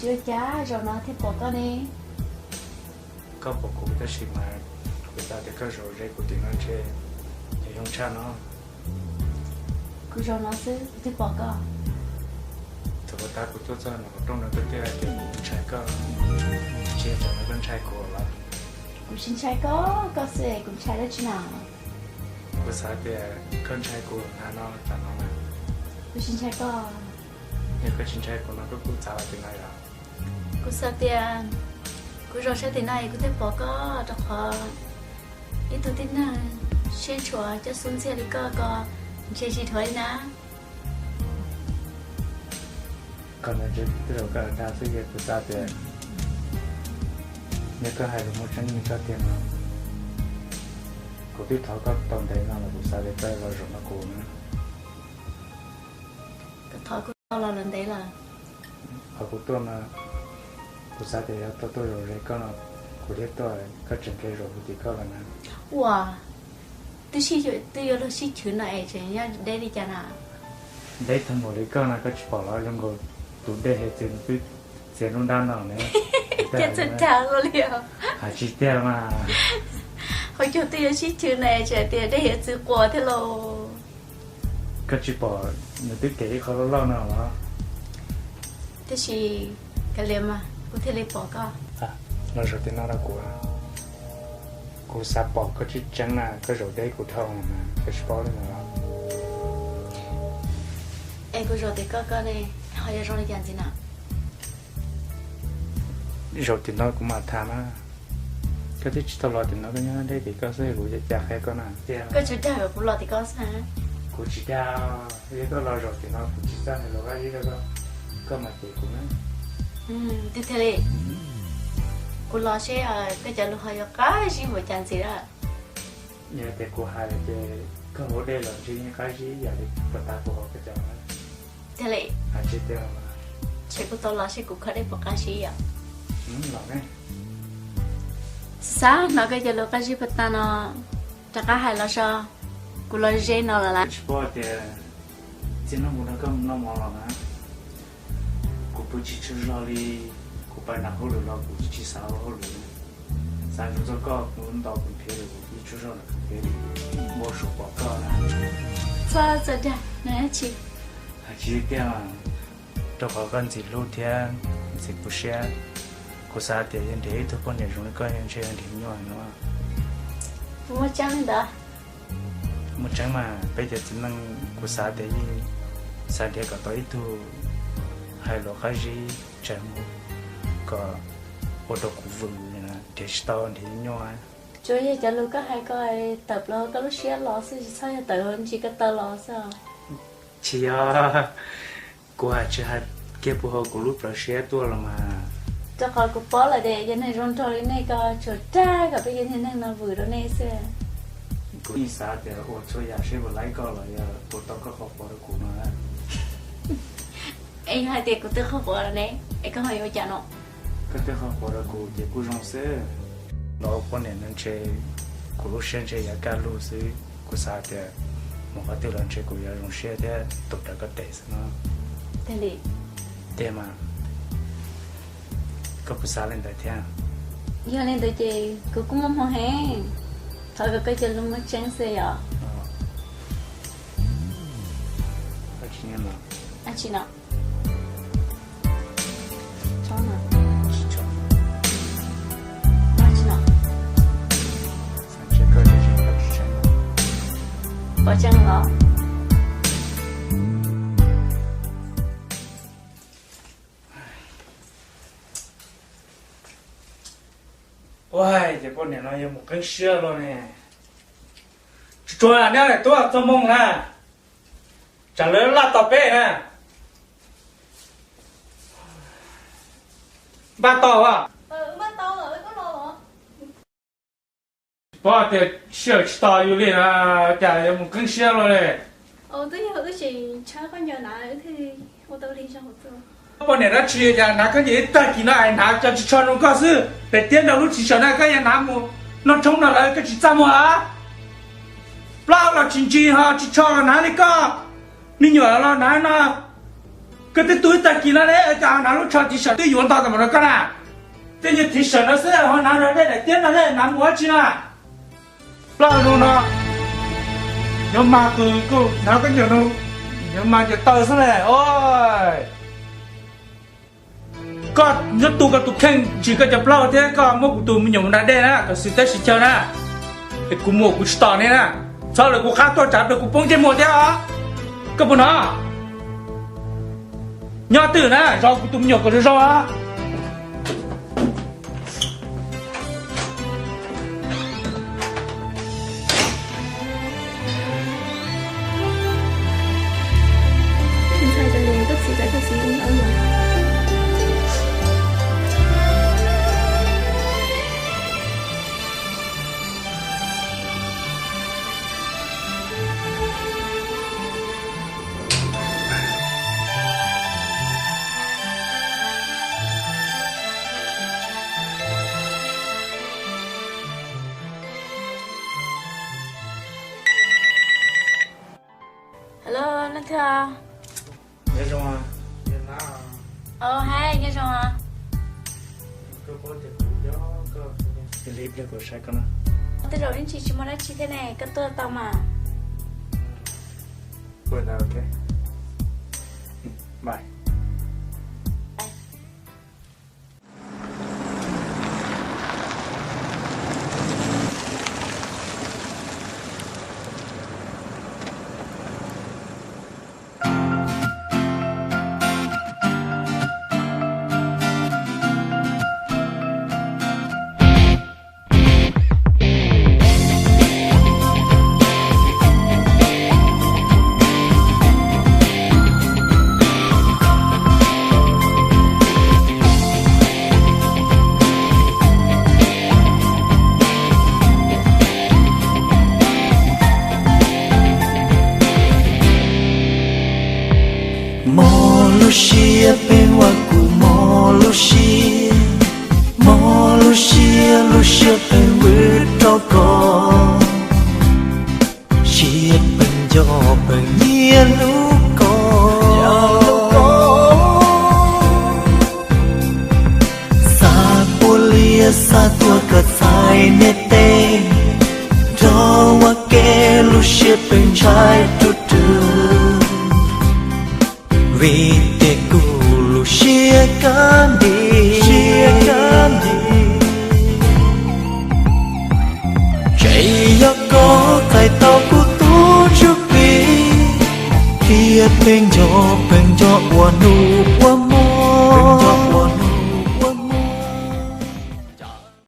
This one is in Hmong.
Yuav ua cas zaum no thiaj pom koj ne? Koj pom kuv tab sis mas kuv xav tias koj zaum ze kuv tim no ntshe yuav zoo tshaj no. Kuv zaum no xwb kuv thiaj pom koj. Thaum kuv tab kuv tuaj txog nram qhov rooj no koj twb hais tias kuv ntshai koj, tsis yog tam no koj ntshai kuv los? Kuv tsis ntshai koj, koj xwb kuv ntshai dab tsi na? Kuv xav tias koj ntshai kuv na no tam no na. Kuv tsis ntshai koj. Yog koj tsis ntshai kuv no koj kuj txav los tim no yom? Kuv xav tias kuv zaum sab tim no es kuv thiaj pom koj, rau qhov ib tug tib neeg siab ntshuav coj xub ntxiag li koj ko ntshe tsis dhuav li na. Qhov ntawd ntshe twb zaum koj dag xwb, yog kuv xav tias yog koj hais lus muaj tseeb li koj tiag no, kuv twb thov koj tau ntev no los kuv xav tias koj los zaum no kuv na. Koj thov kuv tau los lawm ntev lawm. Qhov kuv tuaj no, kuv xav tias yog tuaj tuaj zaum ze koj no, kuv thiaj tuaj, koj tseem cia zaum kuv tim koj lawm na. Ua, twb sib, twb yuav luag sib chwv no es tseem nyob deb li cas na? Deb tag npaum li koj no koj tsis pom los zoo nkaus tus dej hiav txwv twb txias nruab nrab no ne. Cas txawj dag luaj li os. Hais tsis tiag mas. Qhov cuag twb yuav sib chwv na, tseem tias dej hiav txwv quas thiab lauj. Koj tsis pom nws twb kev ib qho loj loj no los? Tiam sis kav liam mas kuv thiaj li pom koj. Los zaum tim no rau kuv, kuv xav pom koj tseeb tseeb na, koj zaum deb kuv dhau na, koj tsis paub li ntawd los? Es kuv zaum tim koj, koj ne ho yuav zoo li cas ntxiv na? Zaum tim no kuv mam tham mas. Koj twb tsis tau los tim no, koj nyob deb tim koj xwb, kuv yuav cas qhia koj na. Koj tsuas dag kom kuv los tim koj xwb. Kuv tsis dag, yog koj los zaum tim no kuv tsis txawj hais lus qab zib rau koj, koj mam cem kuv na. Tiag tiag li. Kuv los seb koj cov lus ho yuav qab zib npaum cas ntxiv lawm. Yog tias kuv hais ces koj ua dej los ntshe yeej qab zib yam li puas tas kuv hauv koj cov. Tiag li. Hais tsis tiag mas. Ces kuv tau los seb kuv kho dej puas qab zib yom. Los ne. Xav hnov koj cov lus qab zib puas tas no, rov qab hais los so, kuv los ze no lawm lawm. Tsis paub tias txij hnub kuv nrog koj mus noj mov los na, kuv pw tsis tsaug zog li, kuv pais nram hauj lwm los kuv tsis xav ua hauj lwm. Xav ntsoov txog koj, kuv nto kuv nrhiav lawm kuv tsis tsaug zog ntawm kuv peb li, npau suav pom koj na. Txhob txawj dag na tsis. Hais tsis tiag, rau qhov koj ntxim hlub thiab ntxim tu siab. Kuv xav tias yog nrhiav ib tug poj niam zoo li koj ntshe nrhiav nyuaj no. Kuv muaj tseeb li ntawd. Muaj tseeb mas, peb cov txiv neej kuv xav tias yeej xav nrhiav kom tau ib tug hais lus qab zib tseem kom ua rau kuv vwm, nrhiav tsis tau nrhiav nyuaj. Tsuas yog cov lus koj hais ko tawm plaws hauv koj lub siab los xwb, tsis txhob yog tawm hauv ntsis ko taw los xwb. Tsis yog, kuv hais tsis hais kiag puag hauv kuv lub plawv siab tuaj los mas. Rau qhov kuv paub lawm tias cov neeg zoo nraug li nej ko tsuas dag kom peb cov niag neeg no vwm rau nej xwb. Kuv yeej xav tias ua txhua yam seb puas laib koj los yog puas tau koj qhov quav rau kuv no. Es yog hais tias kuv twb qhov quav los ne, es koj ho yuav ua cas no? Koj twb qhov quav rau kuv ces kuj zoo xwb. Los ua poj niam no ntshe kuv lub siab ntshe yuav kaj lug xwb. Kuv xav tias mus qhov twg los ntshe kuv yuav zoo siab thiab tus rawv koj tes xwb no. Tiag li. Tiag mas. Koj puas xav li ntawd thiab? Yog li ntawd ces kuv kuj muaj hmoo heev. Thov kom koj cov lus muaj tseeb xwb yom. Dab tsi no? Tsis tshua. Dab tsi no? Pom tseeb los? Ua ces poj niam no yuav mus qeeb siab los ne. Tsis tshua, neb tub txog moo na, tsam lawv laj tos peb na. Npaj tau a? Paub tias sij hawm tsis tos yus li na, cas yuav mus qeeb siab los li. Poj niam dab tsi cas hnav koj niam ib tag kis no es hnav cov ris tsho zoo koj xwb, pem tiab nrog lub txiv saum na koj yuav hnav mus noj tshoob no lawm koj tsis txaj muag a? Plaub los tsis ntsis ho ris tsho los hnav li koj, me nyuam los hnav no. Koj twb tu ib tag kis no ne, cas hnav lub tsho tiv sawm twb yuav ntau tas mam no koj na. Tej nyuag tiv sawm no xwb ho hnav nrog dej daim tiab no ne, hnav mus ua tsi na? Plaub hau no, nyob mas kuv hnav koj nyuag no, nyob mas ncaws taw xwb ne. Koj nyob tu koj tus kheej ntsis koj cov plaub hau thiab koj muab kuv tus me nyuam mus da dej na, kom xwm teb xwm chaw na, es kuv mus kuv tsis tos nej na. Txhob lawv kuv qab tuaj tsav rau kuv poob ntsej muag thiab os. Koj puas hnov? Nyob twj ywm na, zov kuv tus me nyuam kom zoo zoo os. Hello, leej twg? Nyob zoo. Ov, hais nyob zoo. Cia li ib pliag kuv saib koj na. Tej zaum ib ntsis tsis muaj dab tsi thiab ne, koj tuaj tau mas. Mob lub siab peb ua kuv mob lub siab, mob lub siab lub siab peb vwm rau koj, siab peb nco peb nyiam lub koj. Xav puav lias xav tuag koj txhais niam tes, nrog ua ke lub siab peb ntshai ruj rwg, vim tias kuv lub siab kab nti. Tseem yog koj txais tau kuv tus ntsuj plig, thiab peb nco peb nco ua hnub ua